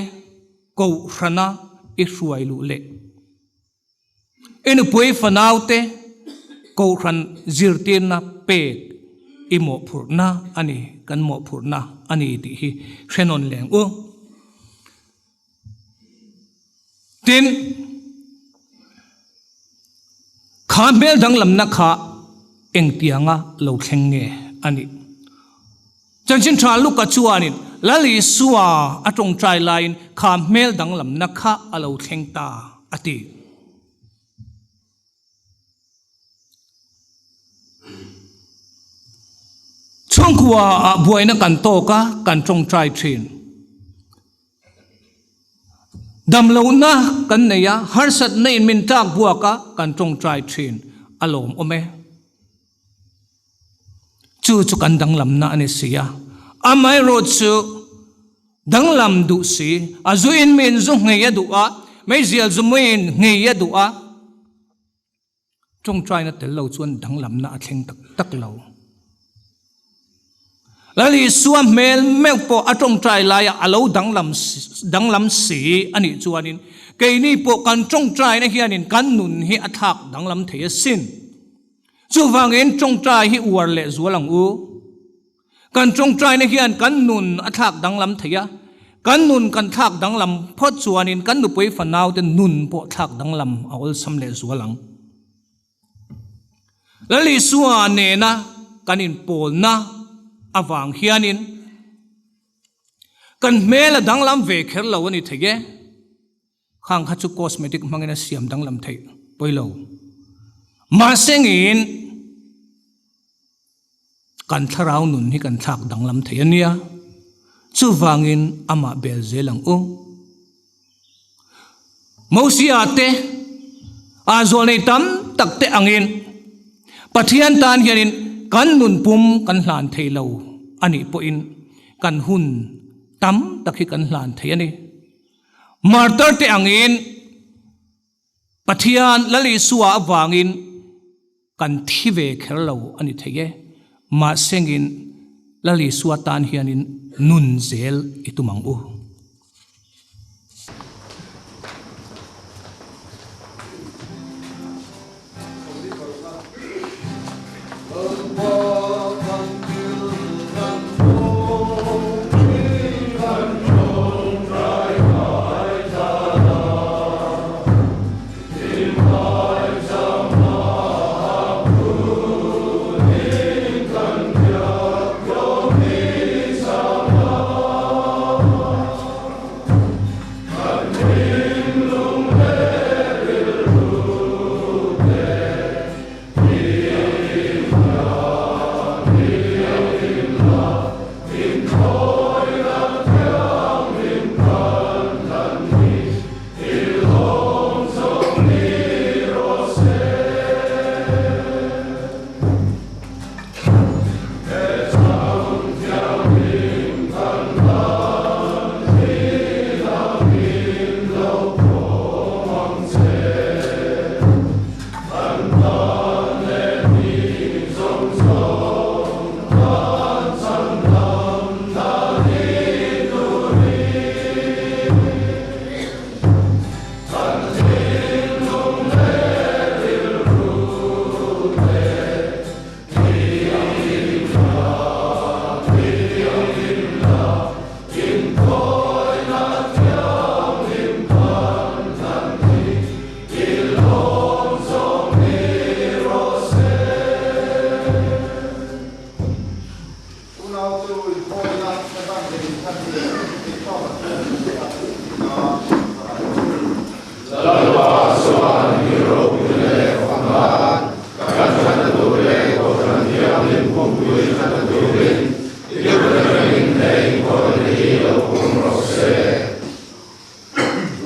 kohhrana i hruai luh leh i nupui fanaute kohhran zirtirna pek i mawhphurhna a ni, kan mawhphurhna a ni tih hi hre nawn leng u. Tin, kha hmel danglamna kha engtianga lo thleng nge a nih? Chanchin Tha Luka chuanin Lal Isua a tawngtai laiin kha hmel danglamna kha a lo thleng ta a ti. Chhungkua ah buaina kan tawk a, kan tawngtai thin. Damlohna kan nei a, harsatna in min tlak buak a, kan tawngtai thin. A lawmawm e. Chu chu kan danglamna a ni si a. Amaherawhchu danglam duh si, a zu in min zu nghei a duh a, meizial zu muin nghei a duh a, tawngtaina tel lo chuan danglamna a thleng tak tak lo. Lal Isua hmel meuh pawh a tawngtai laia a lo danglam danglam si a nih chuanin keini pawh kan tawngtaina hianin kan nun hi a thlak danglam thei asin. Chuvangin tawngtai hi uar leh zual ang u. Kan tawngtaina hian kan nun a thlak danglam thei a, kan nun kan thlak danglam phawt chuanin kan nupui fanaute nun pawh thlak danglam a awlsam leh zual ang. Lal Isua nena kan inpawlna avang hianin kan hmel a danglam ve kher lo a ni thei e. Khang kha chu cosmetic hmangin a siam danglam theih pawi lo. Mahse ngeiin kan thlarau nun hi kan thlak danglam thei a nia. Chuvangin amah bel zel ang u. Mosia te, a zawlnei tam tak te angin Pathian tan hianin kan nun pum kan hlan thei lo a nih pawhin kan hun tam tak hi kan hlan thei a ni. Martar te angin Pathian Lal Isua avangin kan thi ve kher lo a ni thei e. Mahsengin Lal Isua tan hianin nun zel i tum ang u.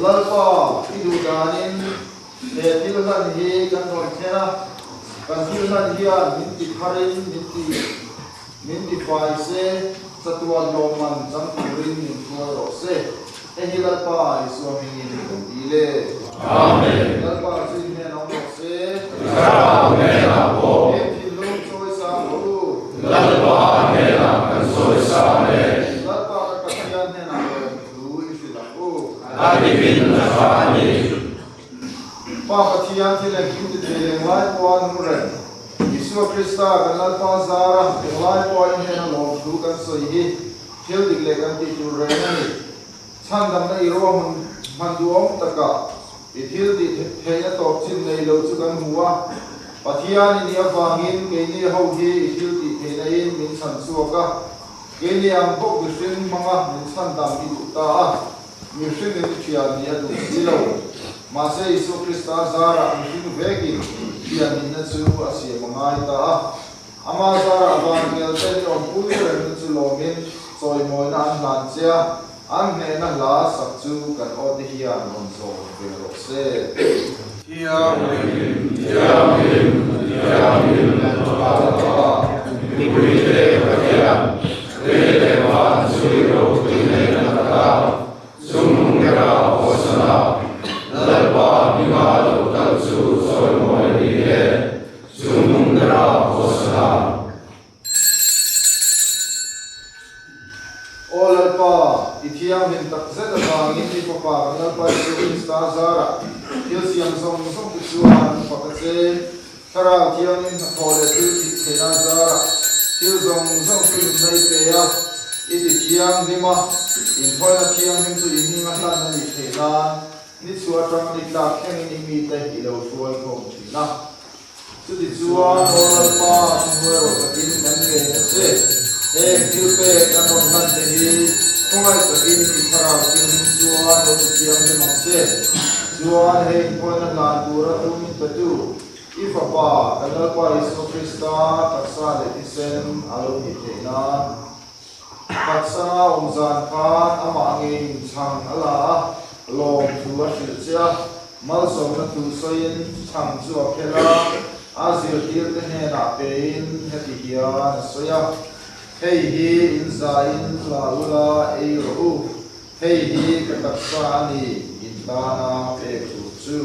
Lalpa, i duh danin he thil hlan hi kan rawn thlen a, kan thil hlan hian min ti tharin min ti min ti fai se, chatuan lawmman chang turin min hruai rawh se. Hei hi Lalpa Isua hmingin kan ti le. Amen. Lalpa chu in hnen awm rawh se. Thlarau hnenah pawh. He thinlung chawi sang rawh u. Lalpa hnenah kan chawi sang e. Lalpa kan Pathian hnenah lawm thu i hrilh ang u. A dikin a tha a ni. Pa Pathian thil engkim ti thei leng lai pawha nung reng, Isua Krista kan Lalpa zara englai pawha in hnena lawm thu kan sawi hi thil dik leh kan tih tur reng a ni. Chhandamna i ruahmun hman duhawm takah i thil tih theihna tawp chin nei lo chu kan hmu a. Pathian i nih avangin keini ho hi i thil tih theihna in min chhan chhuak a, keini ang bawk mihring hmanga min chhandam i duh ta a, mihring in i thian nih a duh si lo. Mahse Isua Krista zarah mihring vekin thian nihna chu a siam a ngai ta a. Ama zarah vanhmel te ni awmpui rengna chu lawmin chawimawina an hlan che a, an hnehna hla sak chu kan aw te hian rawn zawm ve rawh se. Thianghlim, Thianghlim, Thianghlim Lalpa, mipuite Pathian, lei leh van chu i ropui neihna taka chung bera Hosana, Lalpa hminga lo kal chu chawimawi a ni e. Chungnung bera Hosana. Aw Lalpa, i thianghlim tak zet avangin i Fapa kan Lalpa Jesu Krista zarah thil siam zawng zawng te chuan an fak a che. Thlarau Thianghlim hnathawh leh thil thit theihna zarah thil zawng zawng chu nunna i pe a, i ti thianghlim a, inthawina thianghlim chu i hming a hlan a nih theih nan ni chhuah atang ni tlak thlengin i mite i lo hruai khawm thin a. Chutichuan, Aw Lalpa, thuhnuai rawh takin kan ngen a che. Heng thil pek kan rawn hlan te hi khawngaih takin i thlarau thianghlim chuan lo ti thianghlim ang che. Chuan hei inpawina hlan tura thu min petu, i Fapa, kan Lalpa Isua Krista taksa leh thisen a lo nih theih nan. Phatsanga awm zan khan amah ngeiin chhang a la a, lawmthu a hrilh che a, malsawmna thu sawiin chhang chu a phel a, a zirtirte hnenah pein heti hian a sawi a, Hei hi in zain la ula ei rawh u, hei hi ka taksa a ni, in tana pek tur chu.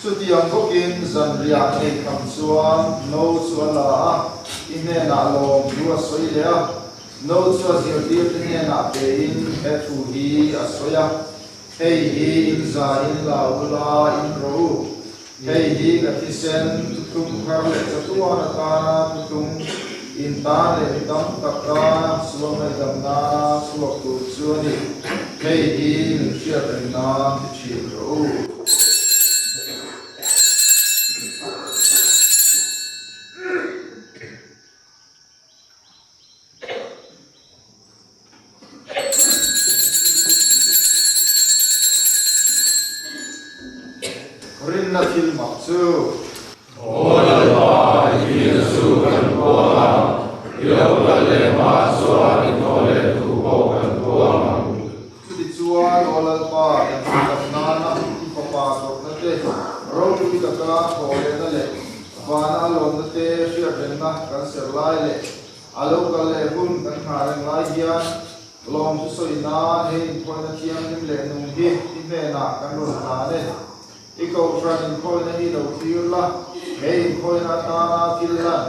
Chutiang bawkin zanriah nei kham chuan no chu a la a, i hnenah lawmthu a sawi leh a. No chu a zirtirte hnenah pein he thu hi a sawi a. Hei hi in za in la ula in rawh u. Hei hi ka thisen thuthlung thar leh chatuan atana thuthlung in tan leh mi tam tak tana sual ngaihdam nana chhuak tur chu a ni. Hei hi min hriat reng nan ti thin rawh u. Rinna thil mak chu. Aw Lalpa, i thihna chu kan puang a, i lo kal leh hma chuan i thaw leh thu pawh kan puang ang. Chutichuan, Aw Lalpa, kan hriat nana i fapa tawrhna te, ropui taka thaw lehna leh vana a lawmna te hriatrengna kan ser lai leh A lo kal leh hun kan nghah reng lai hian lawmthu sawi nan he inkhawina thianghlim leh nung hi i hnenah kan rawn hlan e. I kohhran inkhawina hi lo thlir la, he inkhawina atana thil lan,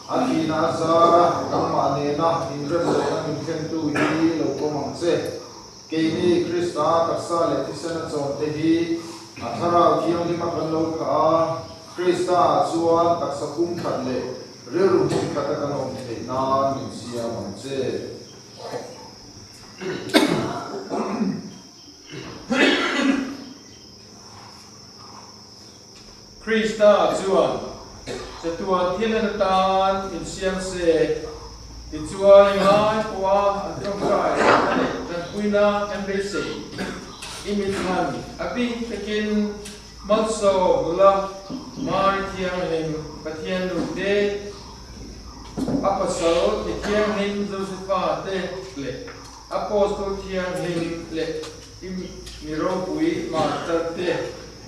a thihna a zara nangmah nena inrem lehna min thlentu hi lo pawm ang che. Keini Krista taksa leh thisena chawmte hi a Thlarau Thianghlima kan lo khah a, Krista-ah chuan taksa pumkhat leh rilru hmunkhata kan awm theih nan min siam ang che. Krista chuan chatuan thilhlan atan insiam se, tichuan i ngai pawha an tawngtai a leh tanpuina kan beisei. I mithlan a bik takin malsawm nula Mari Thianghlim Pathian nu te, a pasal mi thianghlim Josefa te leh Apostol Thianghlim leh i mi ropui Martar te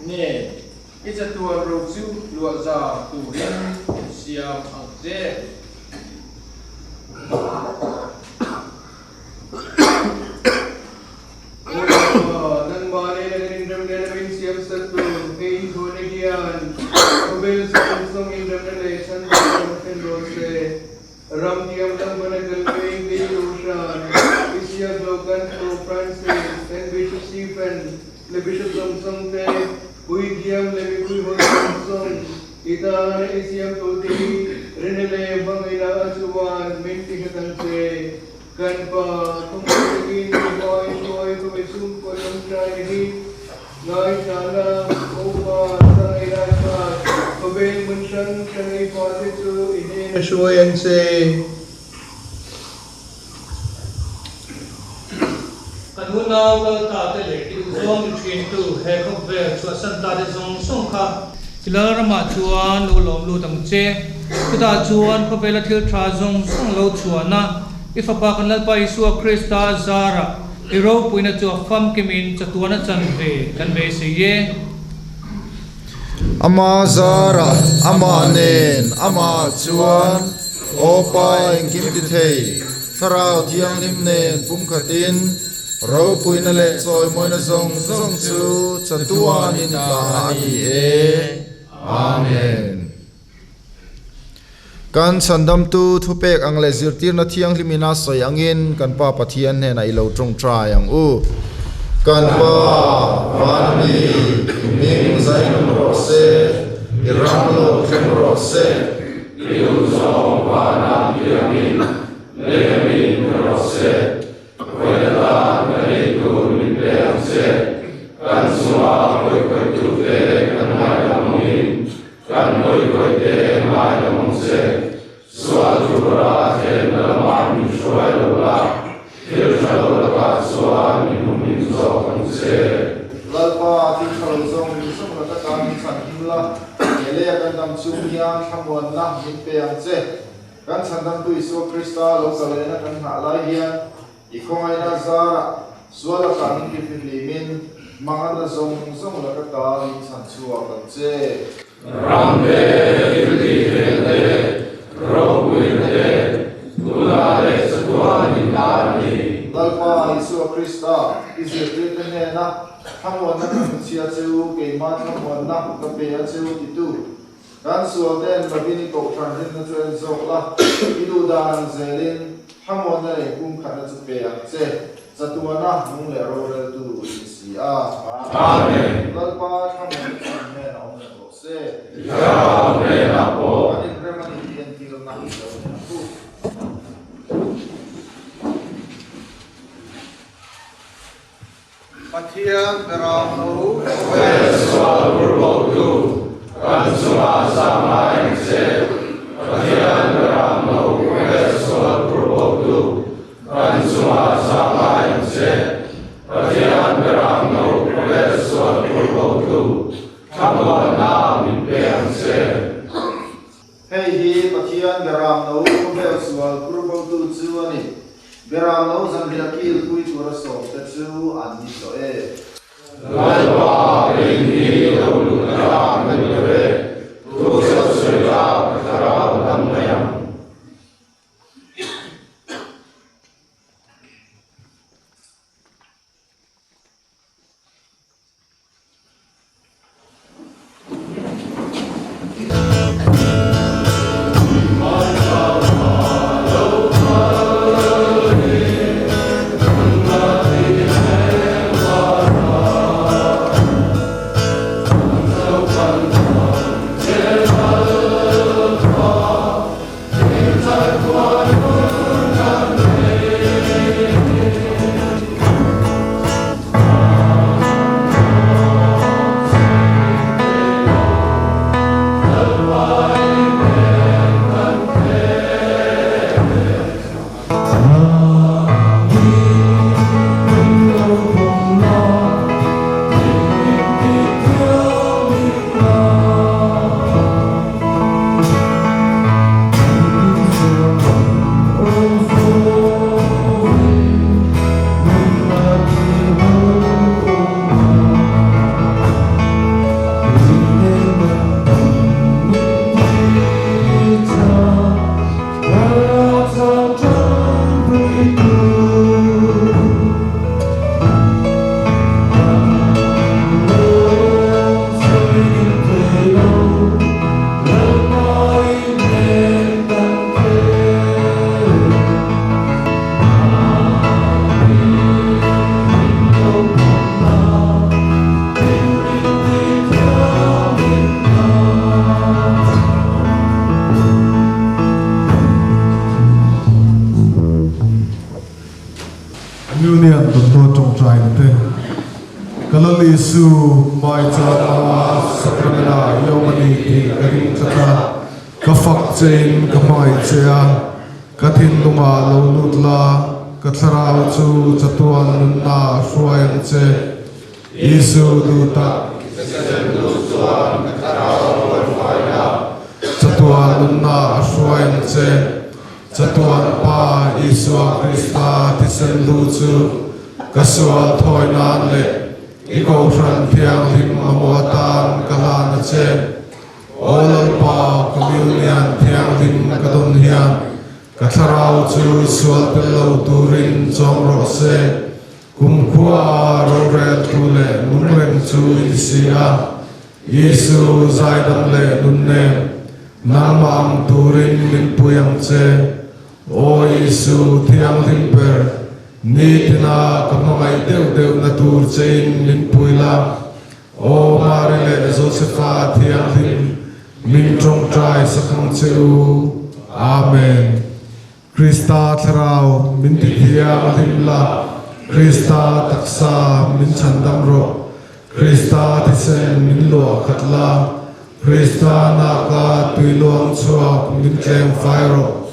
nen i chatuan ro chu luah zam turin in siam ang che. Aw nangmah nena kan inrem leh lam insiam sat tu hei inthawhna hian khawvel zawng zawng inremna leh chhanchhuah ram thlen rawh se. Ram thiam lam bana kal veng veng lo hran, Isiak lo kan Pope Francis, kan Bishop Stephen le Bishop zawng zawng te, puithiam le mipui hawi zawng zawng, i tana i siam tawh te hi rinna leh hmangaihna a chuan min ti nghet ang che. Kan Pa, khawhmuh takin i hmai hruai ka mi chhungkaw tawngtai hi ngaithla la, aw Pa, sangaih lai kha khawvel hmun hrang hrang i fate chu i hnena hruai ang che. Kan unau kal ta te leh i duhzawng ni thin tu he khawvel chhuahsan ta te zawng zawng kha i Lalramah chuan lo lawm lut ang che. Chutah chuan khawvela thil tha zawng zawng lo chhuahna I Fapa kan Lalpa Isua Krista zarah i ropuina chu a famkimin chatuan a chan ve kan beisei e. Ama zarah, amah nen, amah chuan, Aw Pa engkim ti thei, Thlarau Thianghlim nen pumkhatin, ropuina leh chawimawina zawng zawng chu chatuanin ta a ni e. Amen. Kan Chhandamtu thupek ang leh zirtirna thianghlim ina sawi angin kan Pa Pathian hnenah i lo tawngtai ang u. Kan Pa, van a mi, i hming zainawm rawh se, i ram lo thleng rawh se. I duhzawng vanah thiangin lei a mi ni rawh se. Vawiin atan ka nei tur min pe ang che, kan chungah hawihhawihtute kan ngaidam angin kan hawihhawite ngaidam ang che, sual tura a thlenna lamah. thlamuanna min pe ang che. Kan Chhandamtu Isua Krista lo kal lehna kan nghah lai hian i khawngaihna zarah sual lakah min tifihlimin manganna zawng zawng laka ta min chhan chhuak ang che. Ram te, thiltih vel te, ropuina te, tunah leh chatuan in ta a ni. Lalpa Isua Krista, i zirtirte hnena thlamuanna ka hmuchhia che u, keimah thlamuanna ka pe a che u titu. Kan sual te en lovin i kohhran rinna chu en zawk la, i duh dan ang zelin thlamuanna leh pumkhatna chu pe ang che, chatuana nung leh roreltu i ni si a. Amen. Lalpa thlamuanna chu in hnenah awm reng rawh se. I thlarau hnenah pawh. Kan inrem a ni tih entirna i lo ni ang u. Pathian Beramno. Khawvel sual purbotu kan chungah zam lai ang che. Pathian Beramno khawvel sual purbotu kan chungah zam lai ang che. Pathian Beramno khawvel sual purbotu thlamuanna min pe ang che. Hei hi Pathian Beramno khawvel sual purbotu chu a ni. Beramno zanriah kil pui tura sawmte chu an ni tawh e. Lalpa kei hi lo lut tlak ka ni lo e, thu chauh sawi tlak ka thlarau dam mai ang. Union Doctor tawngtaina te ka Lal Isu Maichama Sacramenta i awm a ni tih ka ring tlat a, ka fak chein ka hmangaih che a, ka thinlungah lo lut la, ka thlarau chu chatuan nunna a hruai ang che. Isu duh tak. Chatuan nunna a hruai ang che. Chatuan Pa Isua Krista thisen lu chu ka sual thawi nan leh i Kohhran Thianghlim mamawh atan ka hlan a che. Aw Lalpa, Communion Thianghlim ka dawn hian ka thlarau chu sual tel lo turin chawm rawh se. Kumkhua roreltu leh nungreng chu i ni si a, Isu zaidam leh nunnem, nangmah ang turin min pui ang che. Aw Isu thianghlim ber, nitina ka hmangaih deuh deuhna tur chein min pui la. Aw Mari leh Josefa thianghlim, min tawngtai sak ang che u. Amen. Krista thlarau min ti thianghlim la, Krista taksa min chhandam rawh, Krista thisen min luah khat la, Krista naka tui luang chhuak min tleng fai rawh,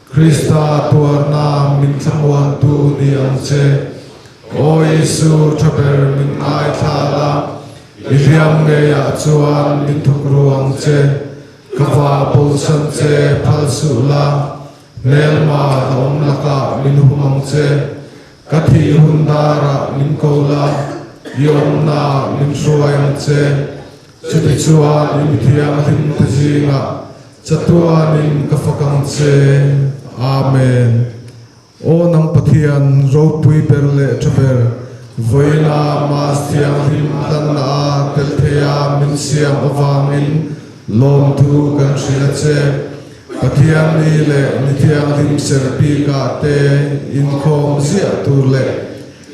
Krista tuarna min thlamuantu ni ang che. Aw Isu tha ber min ngaithla la, i hliam ngeiah chuan min thawk ru ang che. Ka va bosan che phal suh la, hmelma la awm lakah min hum ang che. Ka thih hun darah min ko la, i awmnaah min hruai ang che. Chutichuan i mithianghlim te zingah chatuanin ka fak ang che. Amen. Aw nang Pathian, ropui ber leh tha ber, vawiina Mass thianghlim hlanna a tel theia min siam avangin lawmthu kan hrilh a che. Pathian ni leh ni thianghlim ser bikah te inkhawm ziah tur leh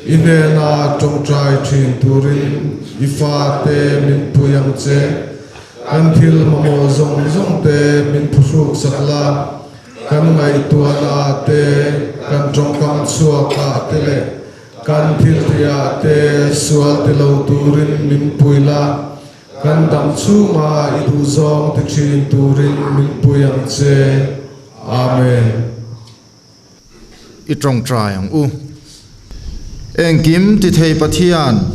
i hnena tawngtai thin turin i fate min pui ang che. Kan thil mamawh zawng zawng te min phuhruk sak la. Kan ngaihtuahna te, kan tawngkam chhuakah te leh kan thiltihah te sual ti lo turin min pui la, kan dam chhunga i duhzawng ti thin turin min pui ang che. Amen. I tawngtai ang u. Engkim ti thei Pathian,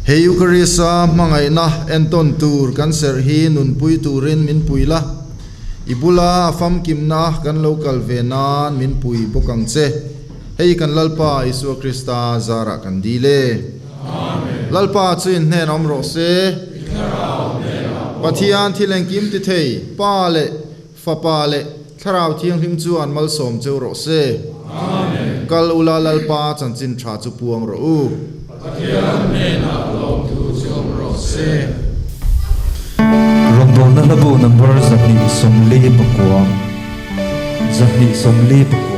he Eucharist-a hmangaihna entawn tur kan serh hi nunpui turin min pui la, i bula a famkimna kan lo kal ve nan min pui bawk ang che. Hei kan Lalpa Isua Krista zarah kan dil e. Lalpa chu in hnen awm rawh se. Pathian thil engkim ti thei Pa leh Fapa leh Thlarau Thianghlim chuan malsawm cheu rawh se. Amen. Kal ula Lalpa chanchin tha chu puang rawh u. Pathian hnenah lawmthu chu awm rawh se. Rawngbawlna hlabu number 249 249.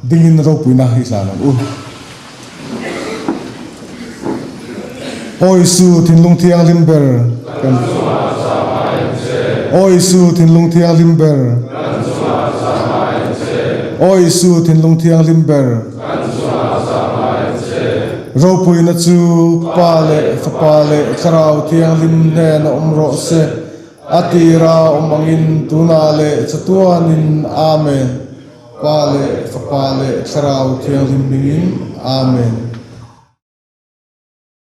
Dingin ropuina hi hlan ang u. Aw Isu thinlung thianghlim ber kan Aw Isu thinlung thianghlim ber Aw Isu thinlung thianghlim ber Ropuina chu Pa leh Fapa leh Thlarau Thianghlim hnena awm rawh se, a tira awm angin tunah leh chatuanin, Amen. Pa leh Fapa leh Thlarau Thianghlim hmingin, Amen.